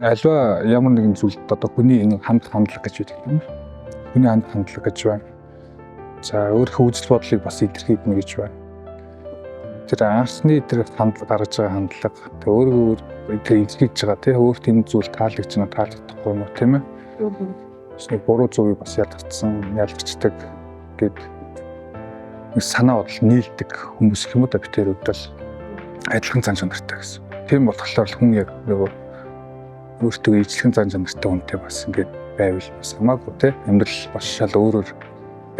Альва ямар нэгэн зүйлд одоо хүний энэ хандах хандлага гэж байдаг юм. Хүний хандах хандлага гэж байна. За, өөрийнхөө үзэл бодлыг бас илэрхийлнэ гэж байна. Тэр анхны тэр хандлага, гаргаж байгаа хандлага, тэр өөрийгөө тэр илэрхийлж байгаа, тий, өөрт энэ зүйл таалагдж байна, таалагдахгүй юм уу, тийм ээ. Бас нэг буруу зүгийг бас ялгарцсан, ялгарчдаг гэд нэг санаа бодол нийлдэг хүмүүс гэх юм уу да, би тэр үед бол адилхан зан чанартай гэсэн. Тийм болохоор л хүн яг нөгөө өөртөө ижлэхэн зан чанартай хүнтэй бас ингээд байвал бас хамаагүй, тий, амьдрал бас шал өөрөөр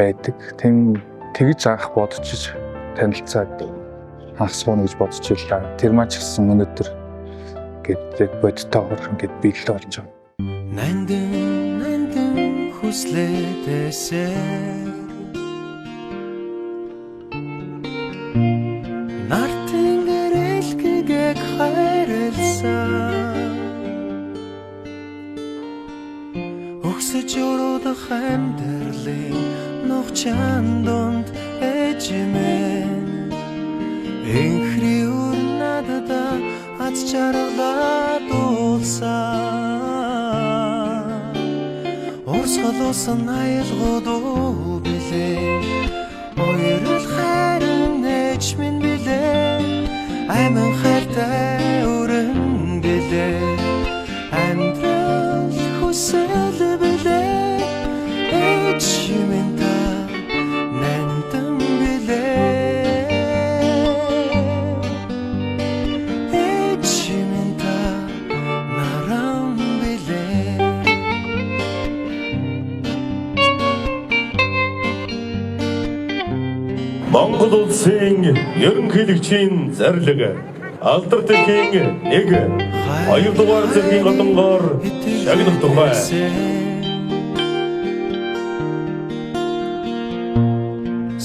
байдаг. Тийм, тэгж анх бодож танилцаад анх сууна гэж бодож илаа. Тэр маань ч гэсэн өнөөдөр ингээд яг бодтойгоор ингээд биелэл болж байгаа. Нандин нандин хүслээтэсээ Нартын гэрэлгээг хайрлсан. Өгсөж өрөдөх амьдралын нухчан дунд ээжимэн Энхри үр надад аз жаргалаа дуулсан. Урсгал усан аялгууд билээ. Уярл хайрын ээж минь билээ. Амин хайртай өрөн билээ. Амьдрал хүсэл билээ. Ээж минь та нандин билээ. Ээж минь та наран билээ. Монгол улсын ерөнхийлөгчийн зарлиг алдар дэлхийн 1 2 дугаар зэргийн годонгоор шагнах тухай.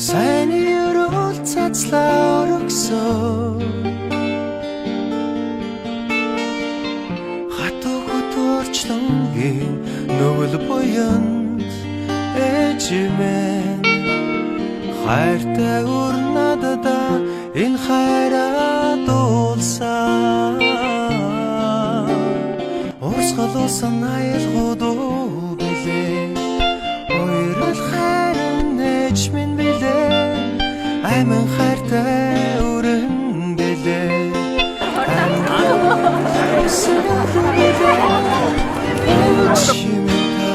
Сайн өрөөл цацлаа өргөсөн. Хатуу хөтөрчлөнгийн нүгэл буянд ээжимэн Хайртай үр надад энэ хайраа дуулсан. Урсгал усан аялгууд билээ. Уярл хайрын ээж минь билээ. Амин хайртай өрөн билээ. Амьдрал хүсэл билээ. Ээж минь та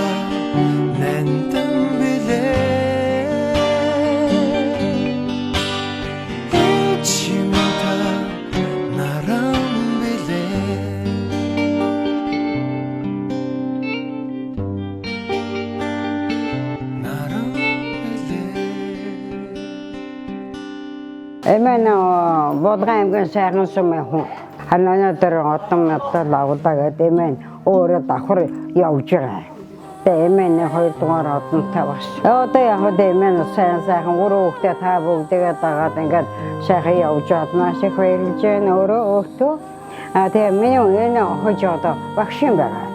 нандин билээ. Ээж минь та наран билээ. Наран билээ. Эмэн Булган аймгийн сайхан сумын хүн. Харин өнөөдөр одон медаль авлаа гэдэг эмэн өөрөө давхар явж байгаа. Тэгээ эмэн хоёрдугаар одонтой бас. Одоо яг хөө эмэн сайн сайхан гурван хүүхдээ та бүгдээ дагаад ингээд сайхан явж байгаад маш их баярлж байна өөрөө өөртөө. А тэгээ миний энэ хож одоо багш юм байгаа.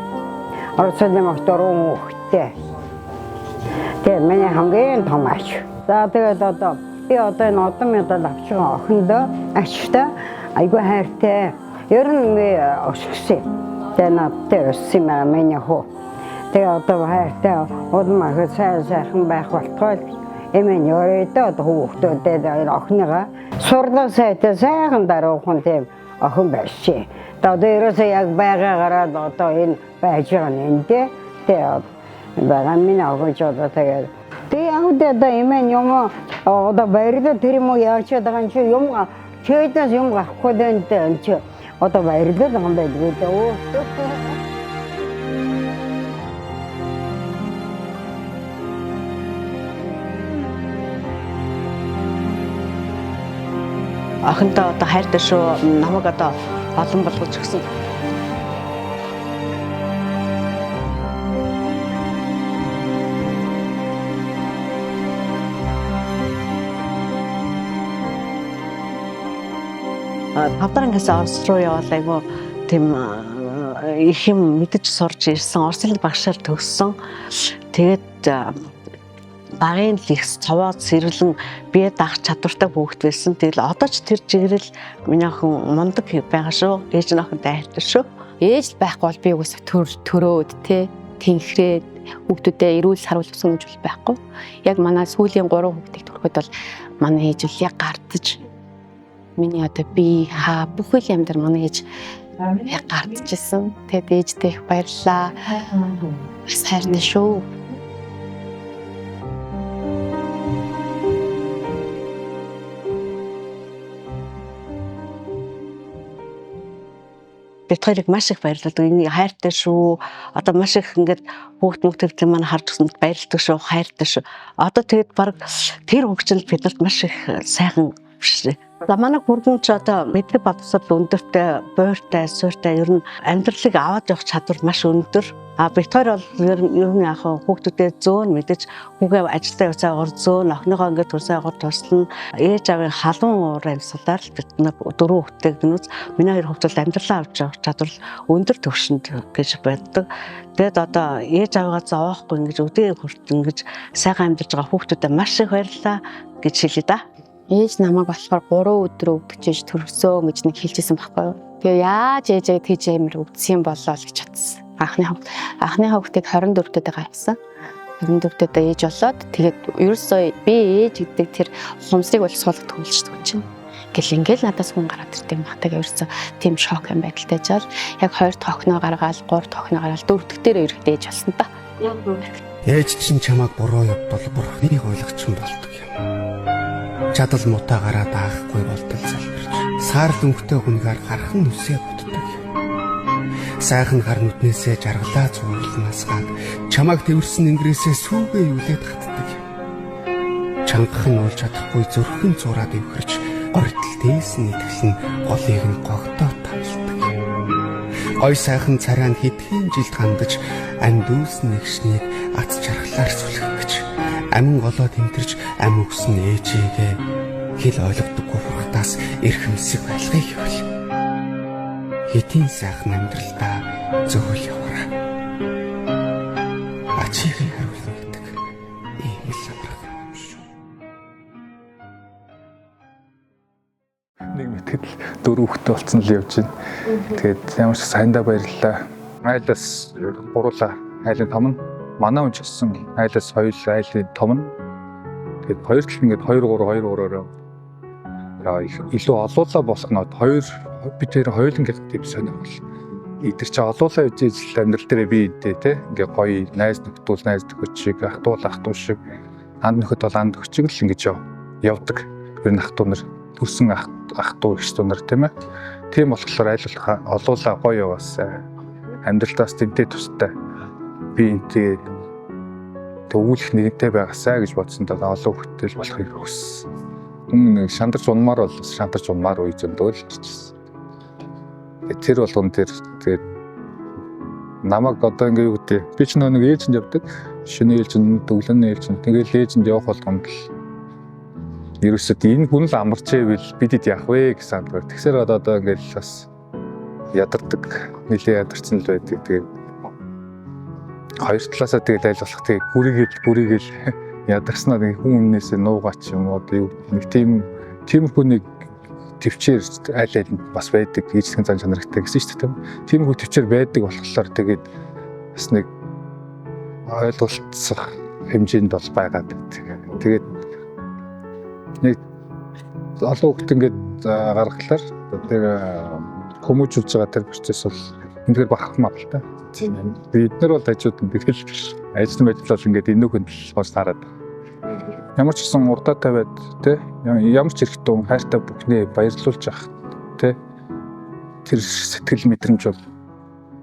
Орос нэмэх дөрвөн хүүхдтэй. Тэгээ миний хамгийн том ач. За, тэгээд одоо би одоо энэ одон медаль авч байгаа охиндоо ачтай айгүй хайртай. Ер нь би өсгсөн. Тэгээ надтай өссөн юм аа миний хүү. Тэгээ одоо хайртай улам их сайн сайхан байх болтгой эмэн өрөөдөө одоо хүүхдүүдэд охиныгаа сурлага сайтай сайхан даруухан тийм охин байсан. Тэгээ одоо ерөөсөө яг байгаа гараад одоо энэ байж байгаа нь энэ дээ. Тэгээ байгаа миний охин ч одоо тэгээд тэгээ яг одоо эмэн юм одоо баярлал тэр юм уу яаж байгаа юм чи юм чөөдөөс юм гарахгүй дээ чи одоо баярлал юм байдгүй дээ. Охиндоо одоо хайртай шүү. Намайг одоо олон болгож өгсөн. Тавдаар ангиас Орос руу явбал айгүй тийм их юм мэдэж сурч ирсэн. Орос хэлний багшаар төгссөн. Тэгээд багын л их цовоод сэрвлэн бие даах чадвартай хүүхэд байсан. Тэгэл одоо ч тэр чигээрэл миний охин мундаг байгаа шүү. Ээж нь охинтой хайртай шүү. Ээж л байхгүй бол би угсаа төрөөд те тэнхрээд хүүхдүүдэд эрүүл саруул өсөн гэж бол байхгүй. Яг манай сүүлийн 3 хүүхдийг төрөхөд бол манай ээж бол яг гардаж миний одоо би хаа бүхэл амьдрал манай ээж яг гардажсэн. Тэгэд ээжтэй их баярлалаа. Бас хайртай шүү. Бид хоёрыг маш их баярлалдаг. Энэ хайртай шүү. Одоо маш их ингээд хүүхд мөхтөвтэй маань харж өсөнд баярлдаг шүү, хайртай шүү. Одоо тэгэд баг тэр хөгжил бидэрт маш их сайхан биш. За манай хүргэн ч одоо мэдлэг боловсрол өндөртэй, буйртай, суйртай ер нь амьдралыг аваад явах чадвар маш өндөр. А бид хоёр бол ер нь яг хүүхдүүдэд зөөн мэдэж хүүгээ ажилдаа явцаагаар зөөн охиныхоо ингээд төрсөн агаар туслана. Ээж аавын халуун уур амьсгалаар л бид нар дөрвөн хүүхдтэй гэнүүц миний хоёр хүүхд бол амьдралаа авч явах чадвар өндөр түвшинд гэж боддог. Тэгээд одоо ээж аваагаа зовоохгүй ингэж өдөө хүрт ингэж сайхан амьдарч байгаа хүүхдүүдэд маш их баярлалаа гэж хэлье да. Ээж намайг болохоор 3 өдөр өвдөж төрсөн гэж нэг хэлжсэн байхгүй юу. Тэгээ яаж ээжээ тэгж амир өвдсөн болоо л гэж бодсон. Анхны хүүхдийг 24-д гаргасан. 24-д ээж болоод тэгээд ерөөсөө би ээж гэдэг тэр ухамсарыг бол суулгах төгөлж хүн чинь. Гэл ингээл надаас хүн гараад ирд юм баг. Тэгээ ерөөсөө тийм шок юм байдалтай жаал. Яг 2 дахь охиноо гаргаал, 3 дахь охиноо гаргаал, 4 дахь дээр ерөөхдөө ээж болсон та. Ээж чинь чамайг буруу явбал бурхныг ойлгочих болдог юм. Чадал мутаа гараад аахгүй болтол залбирч саарл өнгөтэй хүнгээр гархан нүсээ буддаг юм. Сайхан хар нүднээсээ жаргалаа цуурланаас гад чамайг тэрсэн ингэрээсээ сүүгээ юулээд хатдаг юм. Чангах нь уулж чадахгүй зүрхэн зураад өвхөрч горитл дээс нь итгэлэн голыг нь гогдоо тамлдаг юм. Гой сайхан царай нь хэдхэн жилд хандаж амьд үүс нэгшнийг ац чархлаар сүлэх гэж амин голоо тэмтэрч ам өгсөн ээжигээ хэл ойлгодоггүй бурхтаас эрхэмсэг байлгыг гэвэл хэдийн сайхан амьдралдаа зөөл яваарай. Ачийг нь хариулна гэдэг ийм л амархан юм шүү. Нэг мэтгэл дөрөв хүүхдтэй болсон л явж байна. Тэгээд ямар ч сайндаа баярлалаа. Айлаас гуруулаа айлын том нь манай хүн ч гэсэн айлаас хоёул айлын том нь. Тэгээд хоёр тал ингээд 2 3 2 3-ороо илүү олуулаа болох нь хоёр бид тэр хоёулангийн тийм сонирхол. Эдгэр чи олуулаа явж ижил амьдрал дээр би эдээ те ингээ гоё найз нөхдөд найз нөхөд шиг ах дуу ах дуу шиг анд нөхөд бол анд нөхөд шиг л ингэж явдаг. Ер нь ах дуу нар төрсөн ах дуу эгч дуу нар тийм ээ. Тийм болохоор аль болох олуулаа гоё яваасай. Амьдралдаас тэмтэй тустай. Би энтэй төвүүлэх нэгэнтэй байгаасай гэж бодсон даа олон хүүхдтэй болохыг хүссэн. Нэг шандарч унмаар бол шандарч унмаар үе зөндөө л ирчихсэн. Тэр болгон тэр тэгээд намайг одоо ингээ юу гэдэг би ч нэг ээлжинд явдаг. Шинэ ээлжинд, өглөөний ээлжинд тэгэл ээлжинд явах болгонд л ерөөсөө энэ хүн л амарчээвэл бидэд яах вэ гэсэн бодлоо. Тэгсээр одоо ингээл бас ядардаг, нэлээ ядарсан л байдаг. Тэгээд хоёр талаасаа тэгэл аль болох тэгээд бүрийгэл ядарснаа нэг хүн үннээсээ нуугаач юм уу одоо юу нэг тийм тиймэрхүү нэг төвчээр аль аль нь бас байдаг ижлэгэн зан чанартай гэсэн шүү дээ. Тиймэрхүү төвчээр байдаг болохоор тэгээд бас нэг ойлголцох хэмжээнд бол байгаад байдаг. Тэгээд нэг олон хүүхд ингээд гаргахлаар тэр хүмүүжүүлж байгаа тэр процесс бол үнэхээр бахарх магадaltaй. Бид нар бол хажууд нь тэгэл ажил мэдлэл ингээд энүүхэнд л хоош таарад. Ямар ч гэсэн урдаа тавиад тэ ямар ч эрэгтэй хүн хайртай бүхнээ баярлуулж явах тэ тэр сэтгэл мэдрэмж бол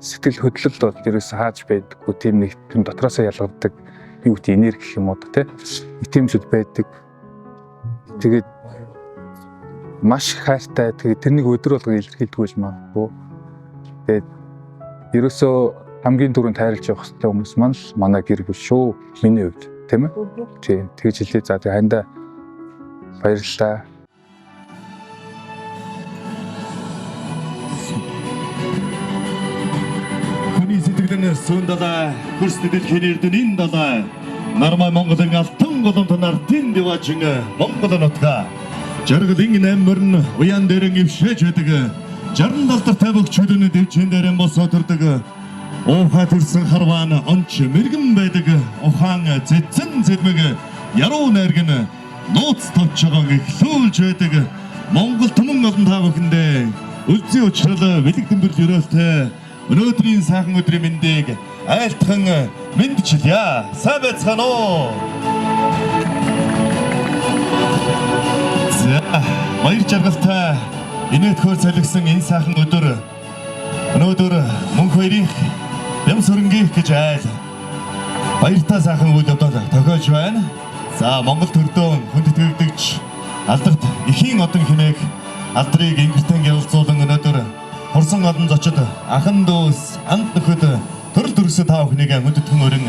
сэтгэл хөдлөл бол ерөөсөө хааж байдаггүй тийм нэг тийм дотроосоо ялгардаг юу гэдэг энерги гэх юм уу тэ тийм зүйл байдаг. Тэгээд маш хайртай тэгээд тэрнийг өдөр болгон илэрхийлдэггүй юм магадгүй. Тэгээд ерөөсөө хамгийн түрүүнд хайрлаж явах хэрэгтэй хүмүүс маань л манай гэр бүл шүү. Миний хувьд тийм ээ. Тийм тэгж хэлье. За тэгээд хандаа баярлалаа. Хүний сэтгэл нь сүүн далай, хөрс дэлхийн эрдэнийн далай. Нармай Монголын алтан голомт нартын диважин Монгол нутгаа. Жаргалын найморн уян дээрэн ившээж байдаг. 60 далдар тавих чөлөөний дэвжин дээрэн босоо төрдөг. Уухай төрсөн харваан онч мэрэгэн байдаг. Ухаан зэцэн зэлмэг яруу найрган нууц товчгон эхлүүлж байдаг. Монгол түмэн олон та бүхэндээ үлзий учрал бэлэг дэмбэрл өрөөлтэй өнөөдрийн сайхан өдрийн мэндийг айлтхан мэндчилье. Сайн байцгаана уу? За, баяр жаргалтай инээдхөөр салгисан энэ сайхан өдөр өнөөдөр мөнх баярын Бямсүрэнгийнх гэж айл баяртай сайхан үйл явдал тохиолж байна. За, Монгол төрдөө хүндэтгэгдэгч алдарт эхийн одон хэмээх алдрыг ингэртэн гялалзуулан өнөөдөр хурсан олон зочид ахан дүүс, анд нөхөд төрөл төрөсөө та бүхнийг хүндэтгэн өрн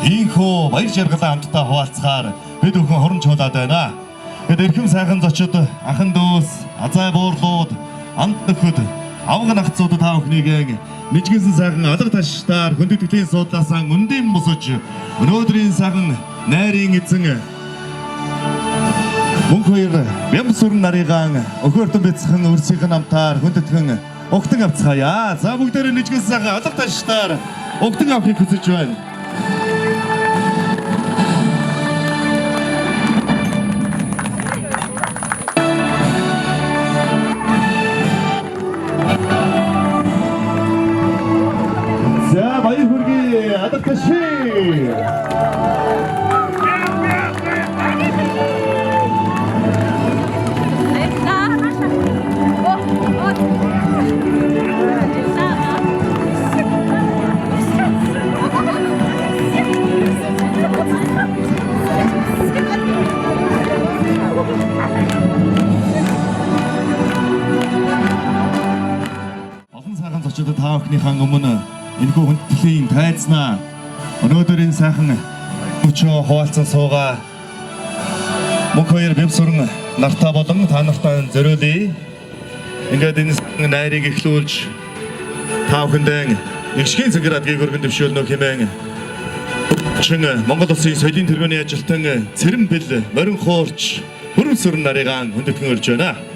ийхүү баяр жаргалаа хамтдаа хуваалцахаар бид бүхэн хорон чуулаад байна. Бид эрхэм сайхан зочид ахан дүүс, азай буурлууд, анд нөхөд, авган нахцууд та бүхнийг нэжгэнсэн сайхан алга таштаар хүндэтгэлийн суудлаасаа өндийн босож өнөөдрийн сайхан найрын эзэн Мөнх хоёр Бямсүрэн нарыгаан өхөртөн бяцхан өрсийнхэн амтаар хүндэтгэн угтан авцгаая. За бүгдээрээ нэжгэнсэн сайхан алга таштаар угтан авахыг хүсэж байна. За баяр хүргэе алга таши. Олон сайхан зочдод та бүхнийхээ өмнө энэхүү хүндэтгэлийн тайзнаа өнөөдөр энэ сайхан өчөө хуваалцсан суугаа мөнх хоёр Бямсүрэн нартаа болон та нартай зориулъя. Ингээд энэ сайхан найрыг эхлүүлж та бүхэндээ нэгшгийн цэнхэр адгийг өргөн дэвшүүлнө хэмээн чин Монгол Улсын соёлын тэргүүний ажилтан Цэрэмбэл морин хуурч Хөрөмсөрн нарыгаан хүндэтгэн өрж байна.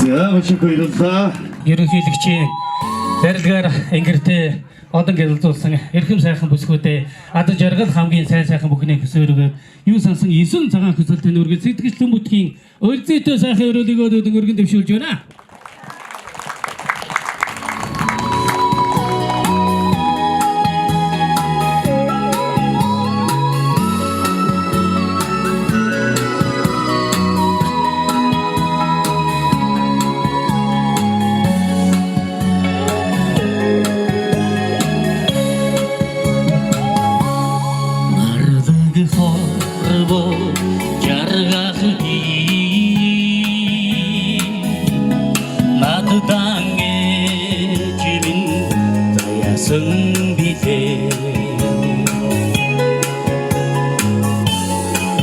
За маш их баярлалаа. Ерөнхийлөгчийн зарилгаар ингэртэй одон гэрэлзүүлсэн эрхэм сайхан бүсгүүдээ ад жаргал хамгийн сайн сайхан бүхний хүсээрээ юу сансан 9 цагаан хүсэлтийн үргэлж сэтгэгчлэн бүтгийн өлзийтэй сайхан өрөөлийг өдөн өргөн дэвшүүлж байна. Нардаг хорбо жаргах би Наддан ээжмин заяасан билээ.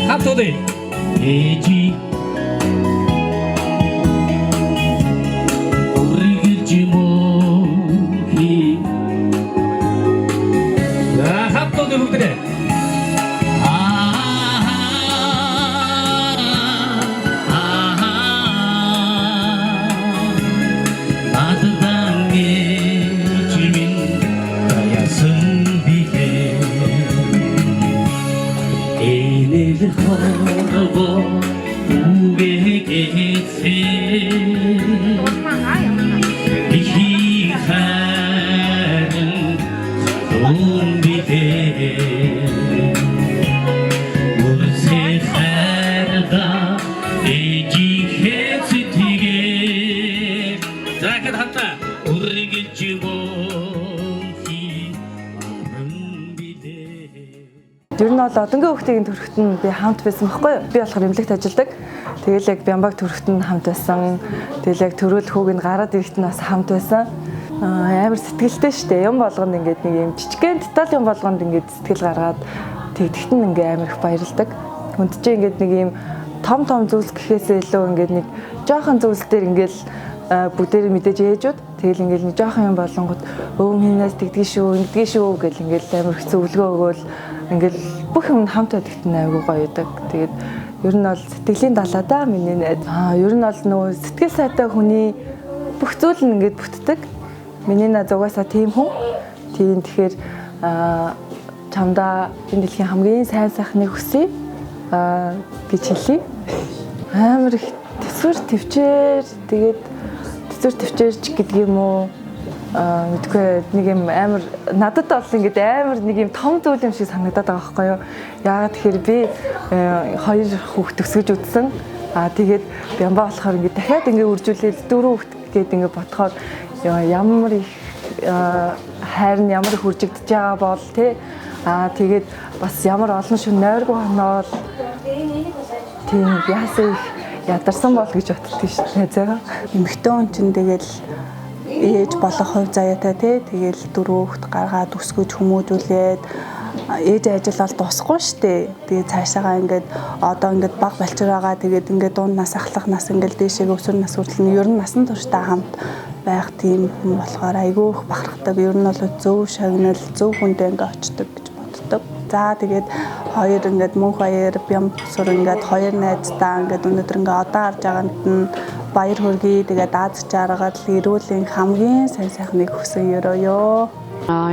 Хамт удаа. Ээжи үргэлж мөнхий. За хамт удаа бүгдээ. Наддан ээжмин даясан билээ. Энэл хорбо үгээгээсээ Ихий хайрын дүн билээ. Үрсэ хайрда ээжийнхээ сэтгэгээр. За ихэд хамтаа үргэлж мөнхий орон билээ. Ер нь бол одонгийн хүүхдийн төрөхт нь би хамт байсан байхгүй юу? Би болохоор эмнэлэгт ажилладаг. Тэгэл яг Бямбаг төрөхт нь хамт байсан. Тэгэл яг төрөл хүүг нь гараад ирэхт нь бас хамт байсан. Амар сэтгэлтэй штэ. Юм болгонд ингээд нэг юм жижигхэн деталь юм болгонд ингээд сэтгэл гаргаад тэгдэхт нь ингээд амар их баярлдаг. Хүнд чинь ингээд нэг юм том том зүйлс гэхээсээ илүү ингээд нэг жоохон зүйлс дээр ингээд бүгдээрээ мэдээж ээжүүд тэгэл ингээд нэг жоохон юм болонгот өө минээс тэгдгийг шүү, ингэдгийг шүү гэл ингээд амар их зөвлөгөө өгөөл ингээд бүх юм хамт байдагт нь айгүй гоё байдаг. Тэгээд ер нь бол сэтгэлийн далаа да миний найз. Ер нь бол нөгөө сэтгэл сайтай хүний бүх зүйл нь ингээд бүтдэг. Миний найз угаасаа тийм хүн. Тийм тэгэхээр чамдаа энэ дэлхийн хамгийн сайн сайхныг хүсье гэж хэлье. Амар их төсвөр төвчээр тэгээд төсвөр төвчээрч гэдэг юм уу мэдгүй нэг юм амар надад бол ингээд амар нэг юм том зүйл юм шиг санагдаад байгаа байхгүй юу. Яагаад тэгэхээр би хоёр хүүхд өсгөж үзсэн. Тэгээд Бямба болохоор ингээд дахиад ингээд үржүүлээд дөрөв хүүхд гээд ингээд бодохоор ямар их хайр нь ямар их үржигдэж байгаа бол тий. Тэгээд бас ямар олон шин нойргүй хоноол тийм яасан их ядарсан бол гэж боддгийг шүү дээ заяа. Эмэгтэй хүн чинь тэгэл ээж болох хувь заяатай тий. Тэгэл дөрөв хүүхэд гаргаад өсгөж хүмүүжүүлээд ээж ажил бол дуусахгүй шүү дээ. Тэгээ цаашаагаа ингээд одоо ингээд баг балчир байгаа. Тэгээд ингээд дунд нас ахлах нас ингээд дээшээ өсвөр нас хүртэл нь ер нь насан туршдаа хамт байх тийм хүн болохоор айгүй их бахархдаг. Ер нь бол зөв шагнал, зөв хүндээ ингээд очдог гэж боддог. За тэгээд хоёр ингээд мөнх баяр, бямсур ингээд хоёр найздаа ингээд өнөөдөр ингээд одоо авч байгаанд нь баяр хүргэе. Тэгээд аз жаргал, эрүүл хамгийн сайн сайхныг хүсэн өрөөё.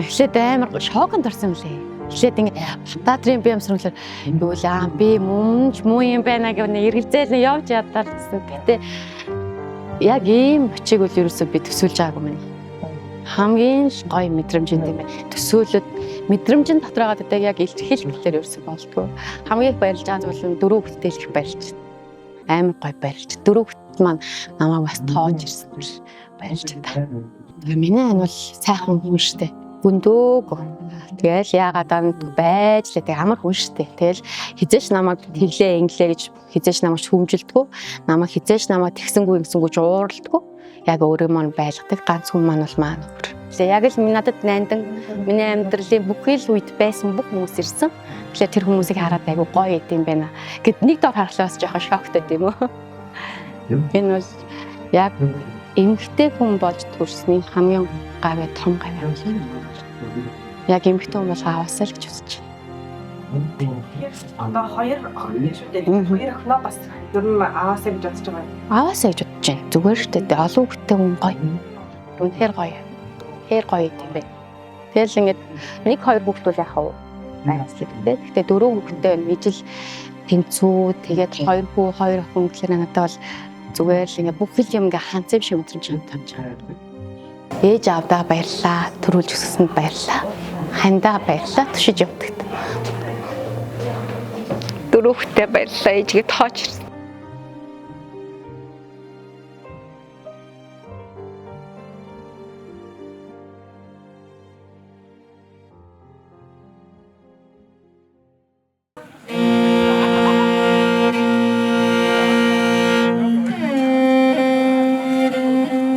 Эхлээд амар шоконд орсон юм лээ. Эхлээд ингээд Бататрын би юмсрал юу л аа би мөн ч муу юм байна гэх нэг эргэлзээл нь явж ядаар гэсэн. Гэтэ яг ийм очиг үл ерөөсөө би төсөөлж байгаагүй юм. Хамгийн гоё мэдрэмж юм байна. Төсөөлөд мэдрэмжийн дотор байгаа гэдэг яг илэрхийлэх гэхээр ерөөсөө болдгоо. Хамгийн их баярлж байгаа зүйл нь дөрөв хүүхэдтэй л их баярлж байна. Амар гоё баярлж. Дөрөв хүүхэд маань намайг бас тоож ирсэн баярлж байна. Миний ань бол сайхан хүн штэ. Гүндөөг. Тэгэл яагаад анд байж лээ тэг амар хүн штэ. Тэгэл хизээч намайг тэглээ инглээ гэж хизээч намайг шүүмжилдэггүй. Намайг хизээч намайг тэгсэнгүү ингэсэнгүү ч ууралдаггүй. Яг өөрөө маань байлгадаг ганц хүн маань бол маа нөхөр. Тэгээ яг л надад нандин миний амьдралын бүхий л үед байсан бүх хүмүүс ирсэн. Тэгэхээр тэр хүмүүсийг хараад айгу гоё идэм байна. Гэт нэг дор харахлаа бас жоохон шоктой тийм үү. Энэ бол яг эмэгтэй хүн болж төрсний хамгийн гавь том гавь юм. Яг эмэгтэй хүн бол аваасаа л гэж үзэж байна. Одоо хоёр охин шүү дээ. Хоёр охиноо бас ер нь аваасаа гэж бодож байгаа юм. Аваасаа гэж бодож байна. Зүгээр шүү дээ. Олон хүүхдтэй хүн гоё. Үнэхээр гоё. Тэгэхээр гоё юм байна. Тэгэл ингээд нэг хоёр хүүхд бол яхав байцлаа. Гэхдээ дөрөв хүүхдтэй байна. Ижил тэнцүү тэгээд хоёр хүү хоёр охин гэхлээр надад бол зүгээр л ингээд бүх юм ингээд ханц юм шиг мэдрэмж хамтамж байгаа. Ээж аавдаа баярлаа. Төрүүлж өсгсөнд баярлаа. Хандаа баярлаа. Түшиж явдагт. Дөрөв хүүхдээ баярлалаа. Ээжгээ тооч ирсэн.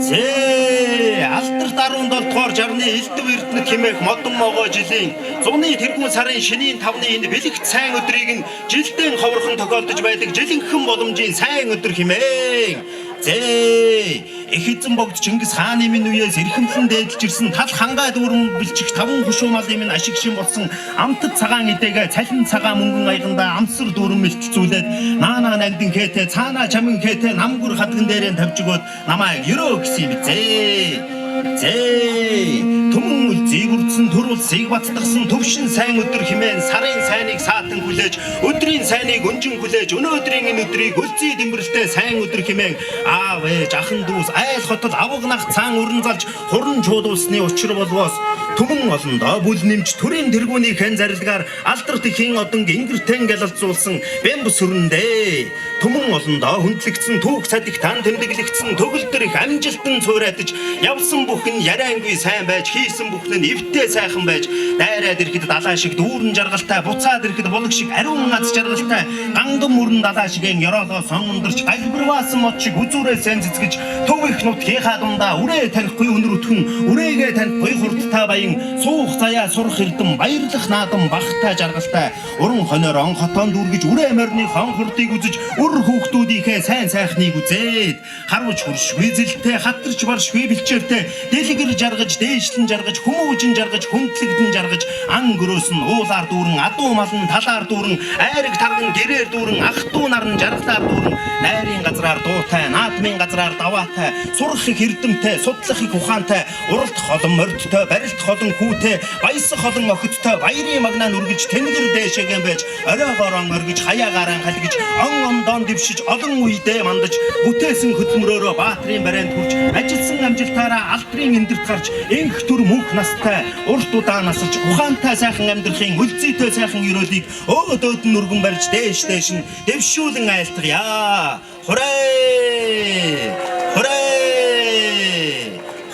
Зээ алдарт 17 дугаар жарны элдв эрдэнэт хэмээх модон могоо жилийн зуны тэргүүн сарын шинийн 5-ны энэ бэлэгт сайн өдрийг нь жилдэн ховорхон тохиолдож байдаг жилэнхэн боломжийн сайн өдөр хэмээн. Зээ их эзэн богд Чингис хааны минь үеэс эрхэмлэн дээдэлж ирсэн тал хангаа дүүрэн бэлчих таван хушуу малын минь ашиг шин болсон амтад цагаан эдээгээ цалин цагаан мөнгөн аягандаа амсар дүүрэн мэлтцүүлээд наанаа нандин хээтэй цаанаа чамин хээтэй намгүр хадган дээрээ тавьж өгөөд намайг өрөө гэсэн юм зээ. Зээ түмэн үлзий бүрдсэн төр улсыг баттгсан төвшин сайн өдөр хэмээн сарын сайныг саатан хүлээж өдрийн сайныг өнжин хүлээж өнөөдрийн энэ өдрийг үлзий дэмбэрэлтэй сайн өдөр хэмээн аав ээж ахан дүүс айл хотод авга нах цаан өрн залж хуран чуулуулсны учир болвоос түмэн олондоо бүл нэмж төрийн тэргүүний хэн зарилгаар алдарт ихийн одон гингэртэн гялалзуулсан бэмб сүрэндээ түмэн олондоо хүндлэгдсэн түүх садигтан тэмдэглэгдсэн төгөлдөр их амжилтан цуурайтаж явсан бүхэн яриангүй сайн байж хийсэн бүхэн нь эвтэй сайхан байж дайраад ирэхэд далаа шиг дүүрэн жаргалтай буцаад ирэхэд булаг шиг ариун аз жаргалтай ганган мөрөн далаа шигэн ёроолоо сонгондорч галбирваасан мод шиг үзүүрээ сайн цэцгэж төв их нутгийнхаа дундаа үрээ танихгүй өнөр өтгөн үрээгээ танихгүй хурдтай баян суух заяа сурах эрдэм баярлах наадам багтай жаргалтай уран хоноор он хотоон дүүргэж үрээ морины хон хурдыг үзэж үр хүүхдүүдийнхээ сайн сайхныг үзээд харуулж хуршгүй зэлтэй хатарч баршгүй бэлчээртэй дэлгэр жаргаж дээшлэн жаргаж хүмүүжин жаргаж хүндлэгдэн жаргаж ан гөрөөс нь уулаар дүүрэн адуу малн талаар дүүрэн айраг тарган гэрээр дүүрэн ах トゥ нар нь жаргалаар дүүрэн найрын газраар дуутай наадмын газраар даваатай сурах их эрдэмтэй судлах их ухаантай уралдах олон мордтой барилдах олон хүүтэй баясах олон охидтой баярын магнаа нүргэж тэнгэр дээшээгээ байж оройгоороо оргиж хаяагаараа халгиж он ондоон дэвшиж олон үедээ мандаж бүтээсэн хөдөлмөрөөрөө баатрын барайнд хүрч ажилласан амжилтаараа алдрын эндэрт гарч энх төр мөнх настай урт удаан насалж ухаантай сайхан амьдрахын үлзийтэй сайхан ерөөлийг өөд өөд нь өргөн барьж дээш дээш нь дэвшүүлэн айлтгая. Хурээ! Хурээ!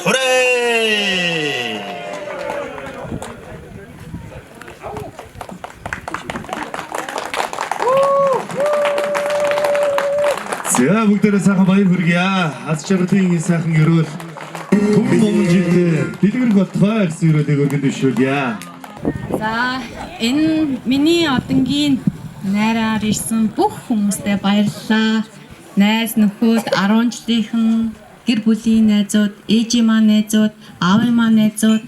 Хурээ! За бүгдээрээ сайхан баяр хүргье. Аз жаргалын энэ сайхан ерөөл түмэн момон жилдээ дэлгэрэх болтугай гэсэн ерөөлийг өргөн дэвшүүлье. За энэ миний одонгийн найраар ирсэн бүх хүмүүстээ баярлалаа. Найз нөхөд 10 жилийнхэн гэр бүлийн найзууд, ээжийн маань найзууд, аавын маань найзууд,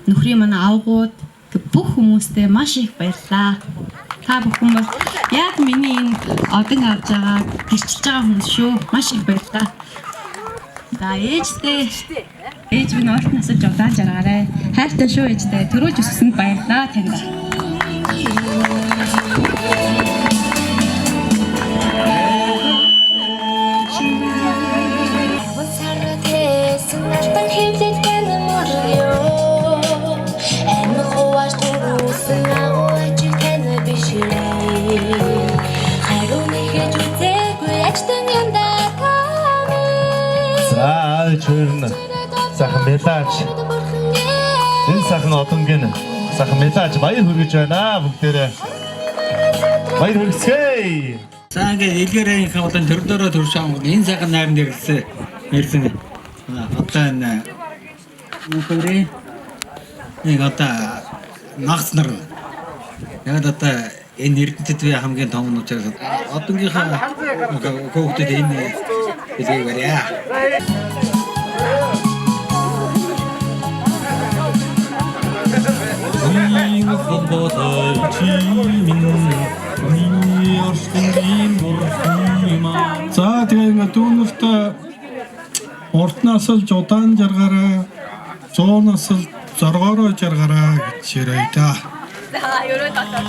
нөхрийн маань авгууд бүх хүмүүстээ маш их баярлалаа. Та бүхэн бол яг миний энэ одон авж байгаа, гэрчилж байгаа хүмүүс шүү. Маш их баярлалаа. За ээжтэй ээж минь урт насаж удаан жаргаарай. Хайртай шүү ээжтэй. Төрүүлж өсгсөнд баярлалаа танд. За аавч хоёр нь сайхан мелаж энэ сайхан одонгийн сайхан мелаж баяр хүргэж байна бүгдээрээ. Баяр хүргэцгээе. За ингээд элгээрийн болон төрлөөрөө төрсөн ангууд энэ сайхан найранд ирсэн. Ирсэн. Одоо энэ мөнхөрийн нэг одоо нагц нар. Яг одоо энэ Эрдэнэтэд би хамгийн том нь учраас одонгийнхаа хүүхдэд энэ хэлгийг барья. Болой чи минь миний орчлонгийн бурхан юм аа. За тэгээ ингээ дүүнерт урт насалж удаан жаргараа, 100 насалж зоргоороо жаргараа гэж яриа да. За, ерөө дотор.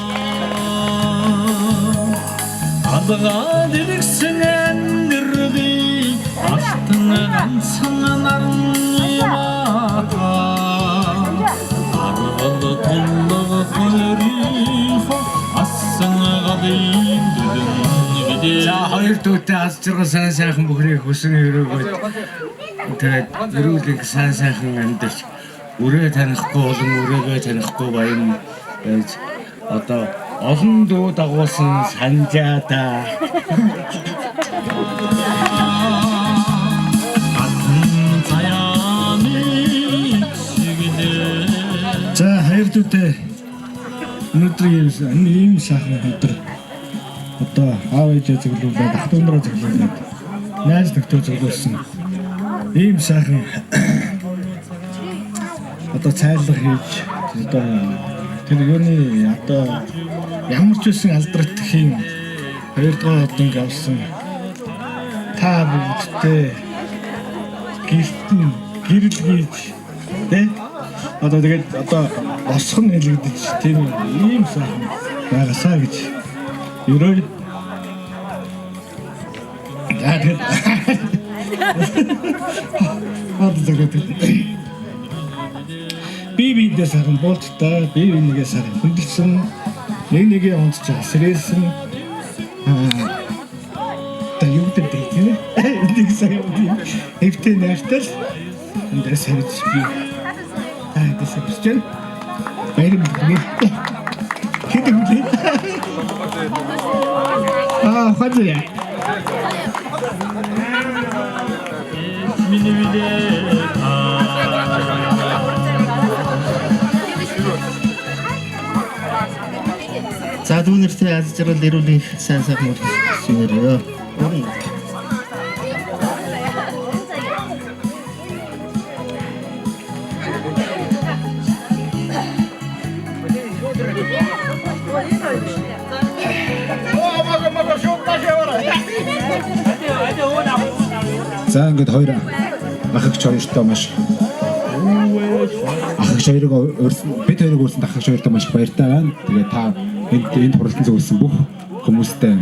Алгаад ирсэн амьдралыг алтан ганцхан наран юм аа. Аргал тулга хоёрын асан галын дүлэн видээ. За, хоёр дүүтэй аз жаргал сайн сайхан бүхнийг хүсэн өрөөгөөд тэгээд эрүүл их сайн сайхан амьдарч, үрээ танихгүй болон үрээгээ танихгүй баян байж, одоо олон дүү дагуулсан санжаада. Хатан заяаны чиглээ. За, хоёр дүүтэй, өнөөдрийн ийм ийм сайхан өдөр одоо аав ээжээ зөвлөлөө, ах дүү нараа зөвлөлөө, найз нөхдөд зөвлөсөн ийм сайхан одоо цайлга хийж, одоо тэр юуны одоо ямар ч үсэн алдрагдахын хоёрдугаар одонг авсан та бүгдтэй гэртэн гэрэл хийж, тэ, одоо тэгээд одоо босох нь хэлэгдэж, тийм ийм сайхан байгаасаа гэж ерөөе. За, тэгээд одоо тэгээд би биендээ сайхан буулттай, би бинийгээ сайхан хүндэлсэн, нэг нэгээ онцож сэрээсэн, аа та юу гэдэг тийм ээ, нэг сайн эвтэй найртай л эндээс харж би та эндээс харж байна. Баяр мэдээ. Хэд хүлээ? Аа, хазаа. Миний видээ. За, дүүнертэй аз жаргал, эрүүл их сайн сайхан хүссэн өрөө. За, ингээд хоёр ах эгч хоёртой маш ах эгч хоёрыг урьсан, бид хоёрыг урьсан ах эгч хоёртой маш их баяртай байна. Тэгээд та энд хуралдан зөвлөсөн бүх хүмүүстэй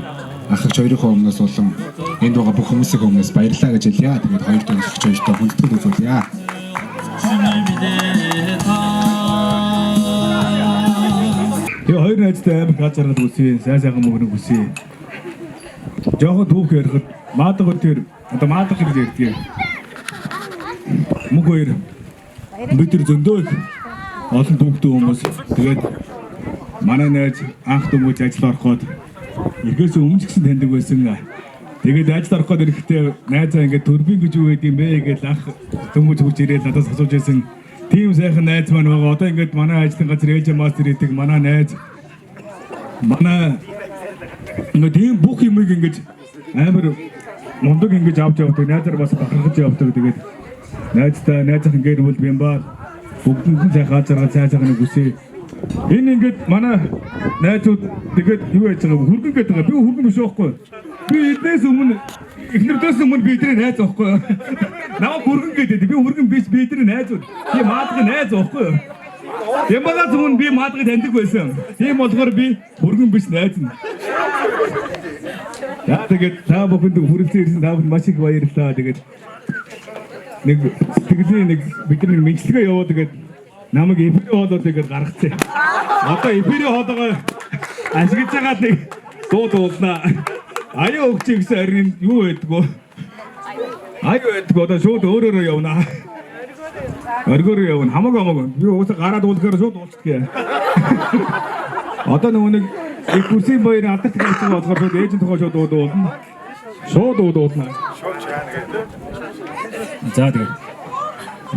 ах эгч хоёрын өмнөөс болон энд байгаа бүх хүмүүсийн өмнөөс баярлалаа гэж хэлье. Тэгээд хоёр дахь ах эгч хоёртой хүндэтгэл үзүүлье. Тэгээ хоёр найзтай амар аз жаргал хүсье, сайн сайхан мөнгөний хүсье. Жохон түүх ярихад маадага тэр одоо маадага гэж ярьдгийг. Мөнх хоёр, бид тэр зөндөө их олон түүхтэй хүмүүс. Тэгээд манай найз анх дөнгөж ажил ороход ихэс өмнө ч гэсэн таньдаг байсан. Тэгээд ажил ороход ирэхдээ найзаа ингээд турбин гэж юу гэдэг юм бэ гэж анх дөнгөж хурж ирээд надаас асууж байсан. Тийм сайхан найз маань байгаа. Одоо ингээд манай ажлын газар ээж мастер хийдэг манай найз, манай ингээд тийм бүх юмыг ингээд амар мундаг ингэж авч явдаг. Найзаар бас бахархаж явдаг. Тэгээд найзтай найзын гэр бүл бямба бүгдэнд нь сайхан жаргал, сайн сайхан хүсье. Энэ ингээд манай найзууд тэгээд юу яаж байгаа, хүргэн гэдэг байгаа. Би хүргэн биш байхгүй. Би эднээс өмнө, эхнэрдээс өмнө би эдний найз байхгүй. Намайг хүргэн гэдэг. Би хүргэн биш, би эдний найзууд. Би маадгийн найз байхгүй. Ямагаас өмнө би маадгийг таньдаг байсан. Тийм болохоор би хүргэн биш, найз нь. За, тэгээд та бүхэнд хүрэлцэн ирсэн та бүхэнд маш их баярлалаа. Тэгээд нэг сэтгэлийн нэг бидний мэдлэгээ явуу, тэгээд намайг эфирийн хоолой тэгээд гаргацсан. Одоо эфирийн хоолойгоо ашиглаж байгаа нэг дуу дуулнаа. Аяа өгч гэсэн харин юу байдгүй. Аяа байдгүй, одоо шууд өөрөөрөө явнаа. Өргөөрөө явна. Хамаагүй, хамаагүй. Би уусаа гараад уулахаар шууд уулцдаг. Одоо нөгөө нэг их күрсийн баяр алдарт гэж байгаа болохоор шууд ээжийн тухай шууд дуулна. Шууд дуулна. За, тэгээд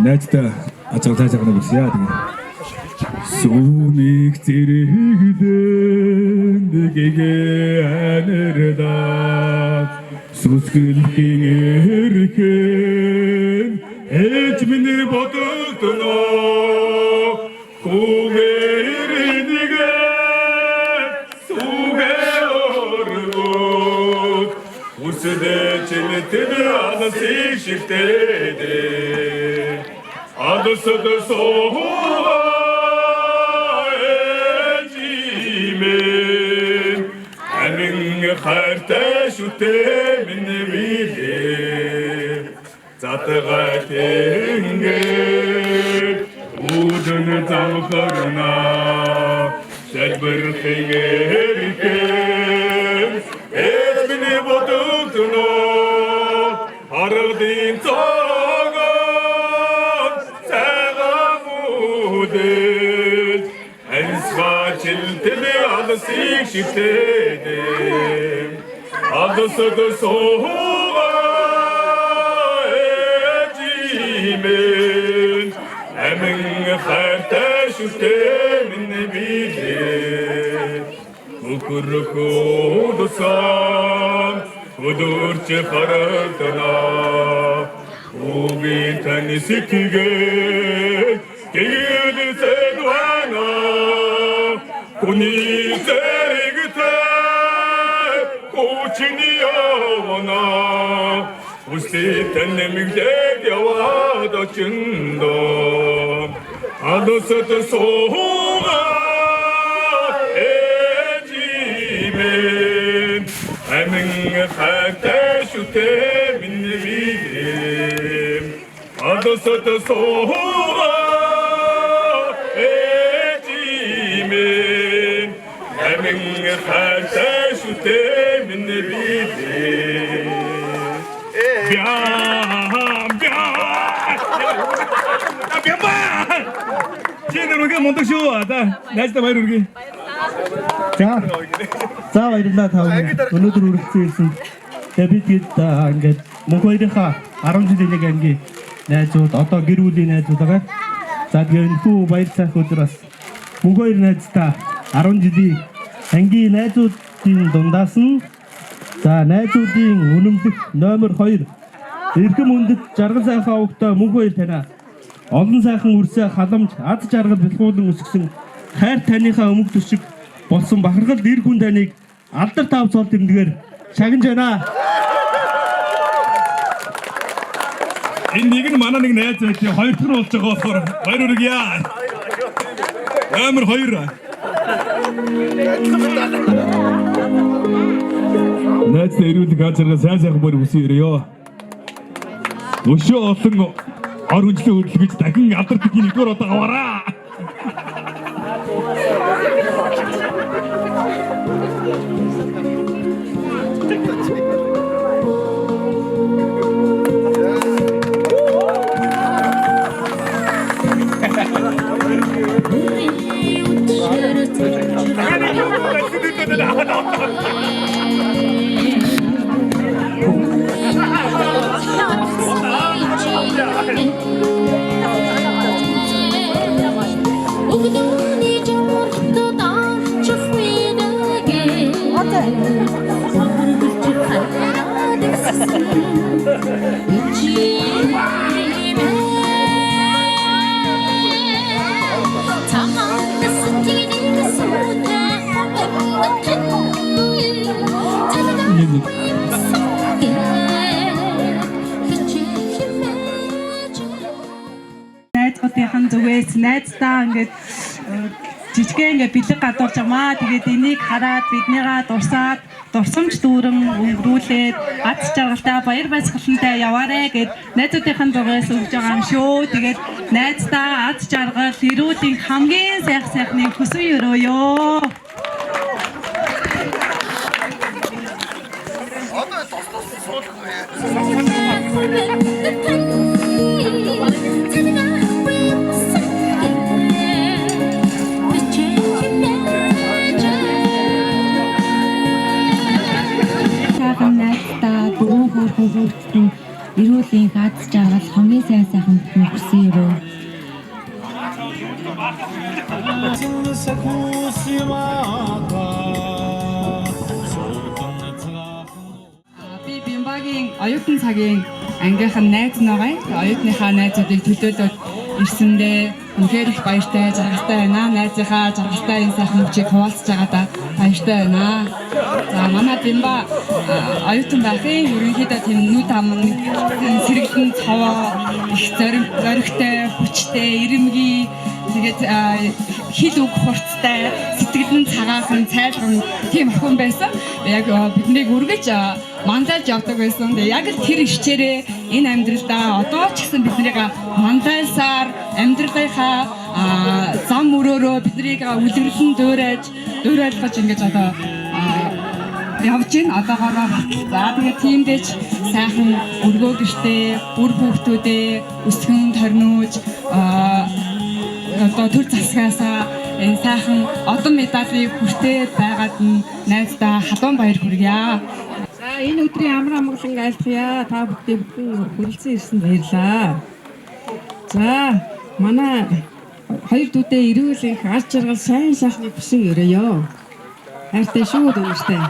найзтай ажил цаашаа нэг үсье тэгээд. Сүмийг зэрэглэн нэгээ анирдаа, сүсгэлхийн эрхэн ээж минь бодогдоно. Гүмээр Жилтэд алсыг шигтээд алсад суугаа ээжимэн амин хайртай шүтээ минь билээ задгай тэнгэр үүдэн замхарна залбирхын эрхэм ээж миний бодогдоно харагдын цогон цагаан үдэл Энсвачилтэл алсыг шигтээд алсад суугаа ээжимэн амин хайртай шүтээ минь билээ Үхэрхүүдсэн өдөрч харагдана Үгийн тань сэтгэгээ гэлсэд байна Хүний зэрэгтэй хүчний явна Үстэй нэмэглээд яваад очиндоо Алсад суугаа ээжимэн амин хайртай шүтээ минь билээ Алсад суугаа ээжимэн амин хайртай шүтээ минь билээ Бям бям бям. Чи нэр мундаг шүү. За найздаа баяр хүргэе. За. За баярлалаа та бүхэн. Өнөөдөр үргэлжлэн ирсэн. Тэгээ бид хэд ингээд мөнх хоёрынхаа 10 жилийн нэг ангийн найзууд, одоо гэр бүлийн найзууд байгаа. За тэгээ энэхүү баяр сайхан өдөр бас мөнх хоёр найздаа 10 жилийн ангийн найзуудын дундаас нь за найзуудын үнэмлэх номер 2 эрхэм хүндэт жаргал сайхан овогтой мөнх хоёр танаа олон сайхан үрсээ халамж ад жаргал бэлгуулан өсгсөн хайр таныхаа өмг төшиг болсон бахархал эр хүн таныг алдар тав цол тэмдгээр шагнаж байна. Энэ нэг нь манай нэг найз байж хоёр дахь нь болж байгаа болохоор баяр хүргье. Номер 2. Найздаа эрүүлэг ганц жаргал сайн сайхан бүр хүсэн ирээ. Өшөө олон ор хүнжлээ хөдөлгөж дахин алдардаг нэгдүгээр удаа аваараа. Найзуудынхан зүгээс найздаа ингээд жижигхэн ингээд бэлэг гадуурч амаа. Тэгээд энийг хараад биднийгаа дурсаад дурсамж дүүрэн өнгөрүүлээд ад жаргалтай баяр баясгалантай яваарэ гэд найзуудынхан зүгээс өгж байгаа юм шүү. Тэгээд найздаа ад жаргал эрүүл хамгийн сайх сайхныг хүсэн өрөөё. Сайхан найздаа дөрвөн хөөрхөн хүүхдтэн эрүүл энх аз жаргал хамгийн сайн сайхан бүхний хүсэн өрөө. Би Бямбагийн оюутан цагийн ангийнхан найз байгаа. Оюутныхаа найзуудыг төлөөлөөд Ирсэндээ үнэхээр их баяртай, жаргалтай байна. Найзынхаа жаргалтай энэ сайхан мөчийг хуваалцаж байгаадаа баяртай байна. За, манай Бямба оюутан байхын ерөнхийдөө тийм нүд ам сэргэлэн цовоо, их зоригтой, хүчтэй, ирэмгий, тэгээд хэл үг хурцтай, сэтгэл нь цагаахан, цайлган тийм охин байсан. Яг биднийг үргэлж мандалж явдаг байсан. Тэгээ яг л тэр хичээрээ энэ амьдралдаа одоо ч гэсэн биднийг мандалсаар амьдралынхаа зам мөрөөрөө биднийг үлгэрлэн дуурайж, дуурайлгаж ингэж одоо явж гин одоогоороо. За, тэгээ тиймдээ ч сайхан өргөө гэртээ, үр хүүхдүүдээ өсгөн торниуж, одоо төр засгаасаа энэ сайхан одон медалийг хүртээд байгаад нь найздаа халуун баяр хүргье. За, энэ өдрийн амар амгалан айлтгая. Та бүхний бүхэн хүрэлцэн ирсэнд баярлалаа. За, манай хоёр дүүдээ эрүүл их аз жаргал, сайн сайхныг хүсэн өрөөё. Хайртай шүү дүүнэртэй.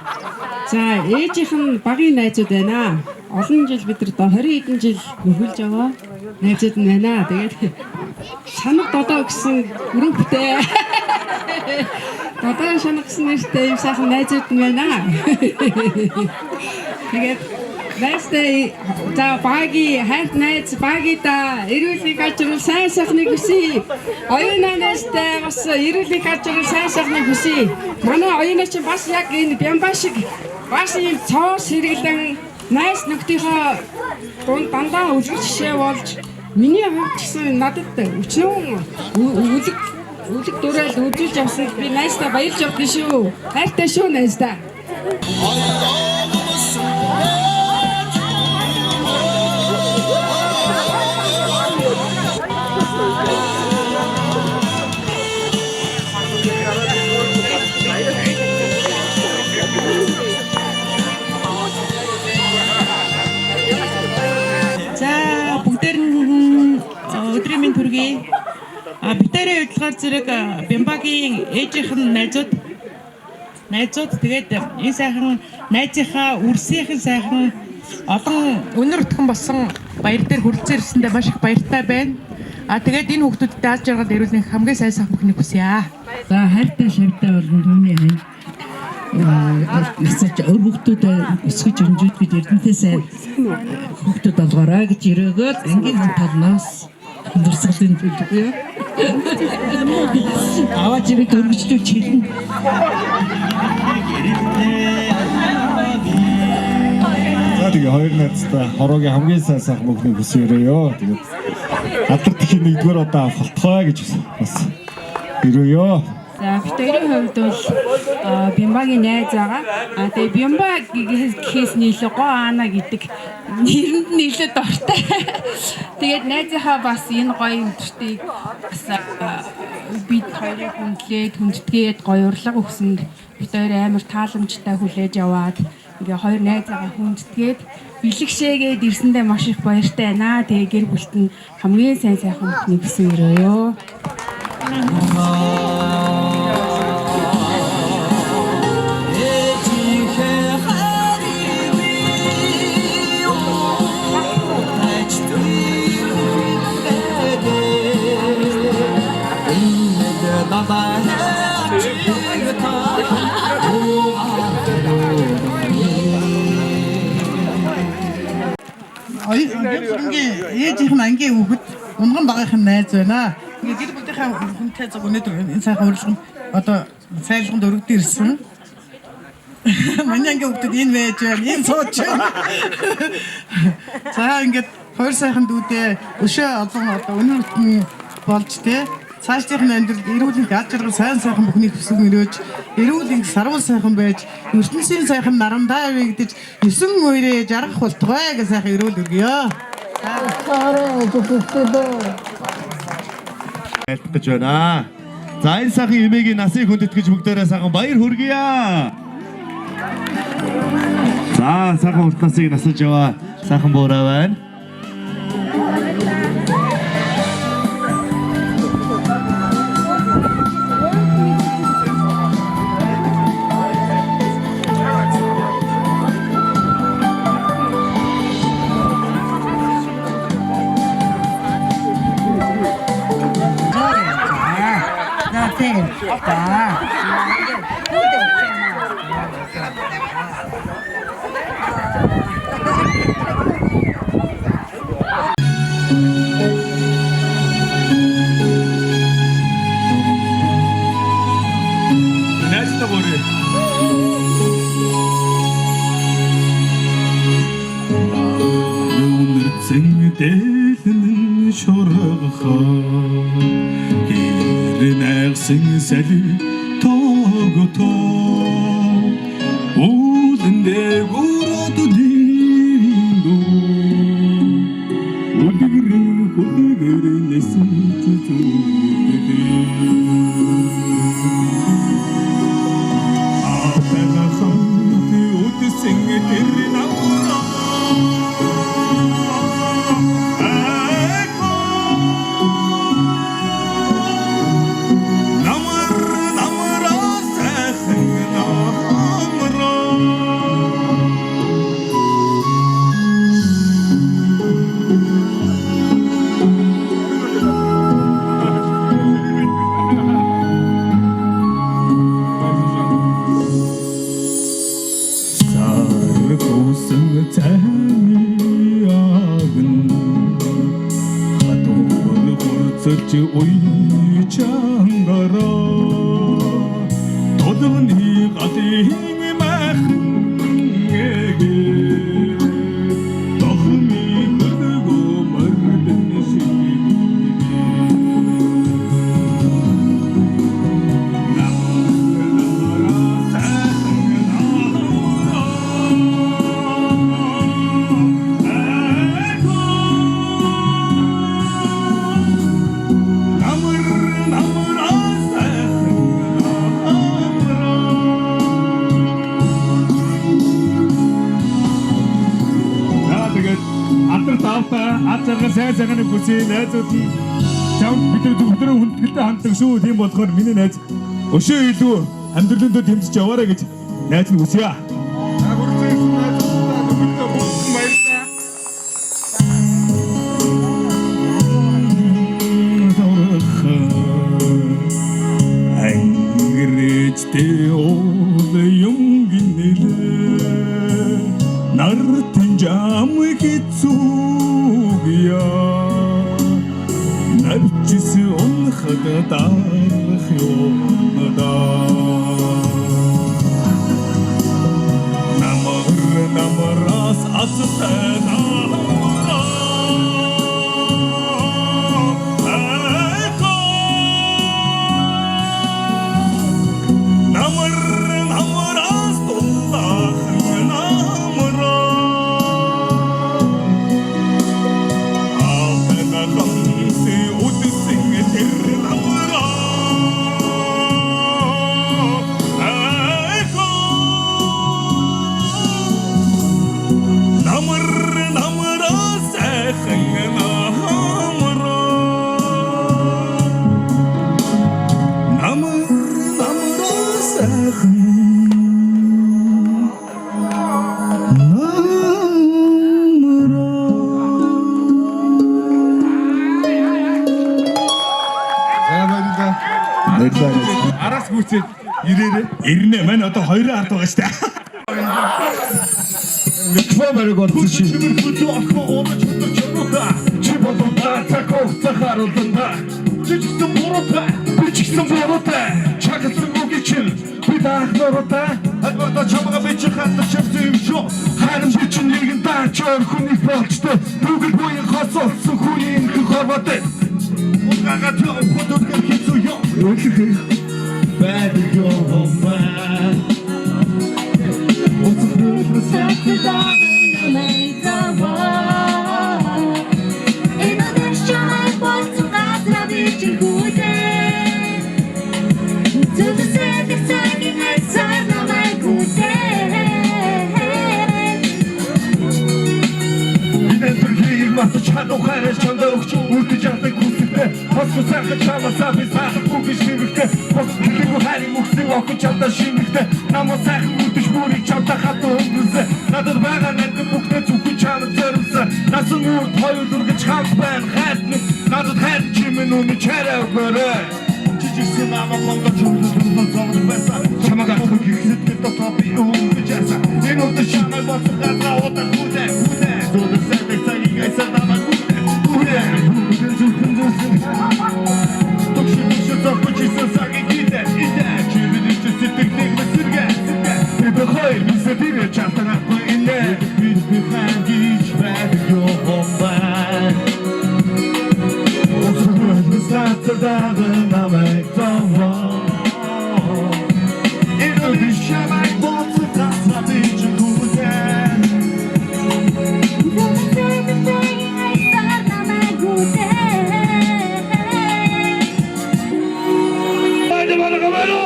За, ээжийнх нь багын найзууд байна. Олон жил бид нар 20 хэдэн жил нөхөлж яваа найзууд нь байна. Тэгээд Шанаг додоо гэсэн групптэй. Додоо шанаг гэсэн нэртэй юм сайхан найзууд нь байна. Тэгээд найзтай, за, баги хайрт найз багида эрүүл их ажрал, сайн сайхныг хүсье. Оюуна найзтай бас эрүүл их ажрал, сайн сайхныг хүсье. Манай оюуна чинь бас яг энэ Бямба шиг бас ийм цоо сэргэлэн найз нөхдийнхөө дунд дандаа үлгэр жишээ болж, миний хувьд ч гэсэн надад өчнөөн үлэг үлэг дураал үзүүлж явсанд би найздаа баярлж явдсан шүү. Хайртай шүү найздаа. За, бүгдээр нь өдрийн мэнд хүргэе. А битэрийн удирдлагаар зэрэг Бямбагийн ээжийнх нь найзууд, тэгээд энэ сайхан найзынхаа үрсийнхэн сайхан олон өнөр өтгөн болсон баяр дээр хүрэлцэн ирсэндээ маш их баяртай байна. А тэгээд энэ хүүхдүүдтэй аз жаргал, эрүүл мэнд, хамгийн сайн сайхан бүхнийг хүсье. За, хайртай шавьтай болон түүний хань насаж өр хүүхдүүдэд өсгөж өнжөөд гэж эрдэнэтэй сайн хүүхдүүд болгоорой гэж өрөөгөөд ангийн талнаас дурсгалын төлөө аваач ирээд өргөжлүүлж хэлнэ. За, тэгээ хоёр найзтай хороогийн хамгийн сайн сайхан бүхнийг хүсэн өрөөё. Тэгээд алдар тхийн нэгдүгээр удаа авах болтугай гэж бас өрөөё. За, бид хоёрын хувьд бол Бямбагийн найз байгаа. А тэгээ Бямба гэхээс нь илүү Гоо Ана гэдэг нэрэнд нь илүү дуртай. Тэгээд найзынхаа бас энэ гоё өдртийг бас бид хоёрыг хүндлээд, хүндэтгээд гоё урилга өгсөнд бид хоёр амар тааламжтай хүлээж аваад, ингээ хоёр найзаагаа хүндэтгээд бэлэгшээгээд ирсэндээ маш их баяртай байна. Тэгээ гэр бүлт нь хамгийн сайн сайхан бүхнийг хүсэн өрөөё. Ээжийнхээ хайрыг би тач түр баба. Оюун ээжийнх нь ангийн хүүхэд, унган багийнх нь найз байна. Ингээ гэр бүлийнхаа хүнтэй зүг өнөөдөр энэ сайхан урилганд одоо цайлганд өргөдөн ирсэн. Манай ангийн хүүхдүүд энэ байж байна, энэ сууж байна. За, ингээд хоёр сайхан дүүдээ өшөө олон одоо өнөр өтний болж те цаашдынх нь амьдрал эрүүл их аз жаргал, сайн сайхан бүхнийг хүсэн өрөөж, эрүүл их сарвал сайхан байж, ертөнцийн сайхан нарандаа авигдэж, 9 үерээ жаргах болтугай гэж сайхан эрүүл өргөё. Айлтгах гэж байна. За, энэ сайхан эмээгийн насыг хүндэтгэж бүгдээрээ сайхан баяр хүргье. За, сайхан урт насыг насаж яваа сайхан буурай байна. Тийм. За. Найзтай гурыг. Үнэр зэн дээлэн шоргохоо гэр найгсан сали тогтоо үүлэндээ гурад диндүү үлгэр хүлгэр нэсэн зүгдээ Апена хамт үдсэн тэр намраа. Намар намраа сайхан намраа. Сар гусэн цайны агн хатуур хурцлж уй чангараа толгоны галын махан эгэ тохны хөлгөө мөрдөн шиг. За тэгээд алдар тавтай ад жаргал сайн сайхныг хүсье. Найзууд нь чамд бид нар зөвхөн хүндэтгэлтэй ханддаг шүү. Тийм болохоор миний найз өшөө илүү амьдралын дөө тэмцэж яваарай гэж найз нь хүсье. За хүрэлцэн ирсэн найзуудтай нөхөдөө бүгд баярлалаа. Ангирчтэй уул юм гинэлээ нартын жам хэцүүгья навчис унхад дарах юмда намар намраас азтай намраа. Намар намраас дулаахан намраа. Алтан хамси үдсэн тэр намраа. Намар намраа сайхан намраа. Намар намраа сайхан За баярлалаа. Баярлалаа. Араас гүйцээд ирээрээ. Ирнэ маань одоо хоёрын ард байгаа шүү дээ. Микрофон бариг болсон шин. Чи болонда цаг харуулна. Чи ч гэсэн буруутай, би ч гэсэн буруутай. Чагсан үгүй чинь би таах нуруутай. Албадаа чамгаа би чи хатар шивсэн юм шүү. Харин би чи нэгэн даач өөр хүний болчтой. Нүгэл буян хос олсон хүний энхэн хорвоотой. Угаага тэр хөдөлгөх хэцүү юм. Өглөх Байдаг юм байна. Энэ төрхийг мартаж хануу хайраа чамдаа өгч үлдэж яадаг хүсэлтэй. Хосгүй сайхан чамаасаа би сайхан бүгд шивэгтэй. Бос хэлээгүй хайрын мөхсөг охин чамдаа шимэгтэй. Намаа сайхан үлдэж бүрийг чамдаа хатан өнгөрсөн. Надад байгаа нандин бүхнээ зөвхөн чамд зориулсан. Насан урд хоёр үргэж хамт байна хайрт минь. Надад хайр чимэн үнэ чарай өгөөрэй. Чи Чи намайг хондоо чөлөө зовлон байсан. Чамайг авах гихсэд дотоо би өнгөж яасан. Энэ өдөр чамайг болсон газар удаа хүлээ хүлээ. Зүрх сэтгэл цагийг айсан намайг хүлээ хүлээ. Бүгд зүрхэн зүрхэн. Төгш төгш зохиж исэн цагийг идэ идэ. Чи бидний чи сэтгэлийг мэсэргэ. Би хоёр бисэ тэр чатанахгүй инэ. Би хаан гэж байдаг юм байна. Сатардағы намайг зовоо. Энэ өдөр чамайг болсон газар би чи хүлээ. Хайде манай гамаро!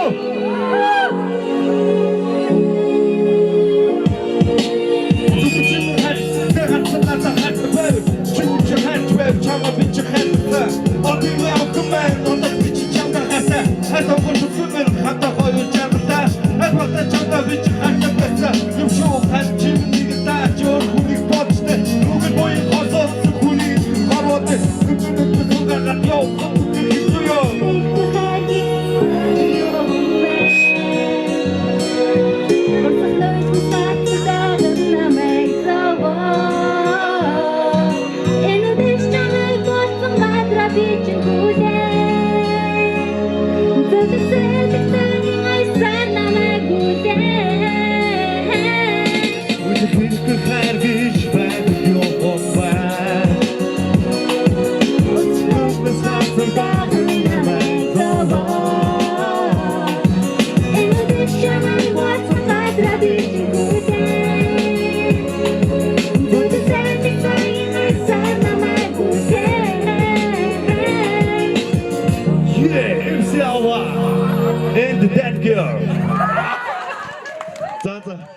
Yeah, MC Alva and that girl. За за.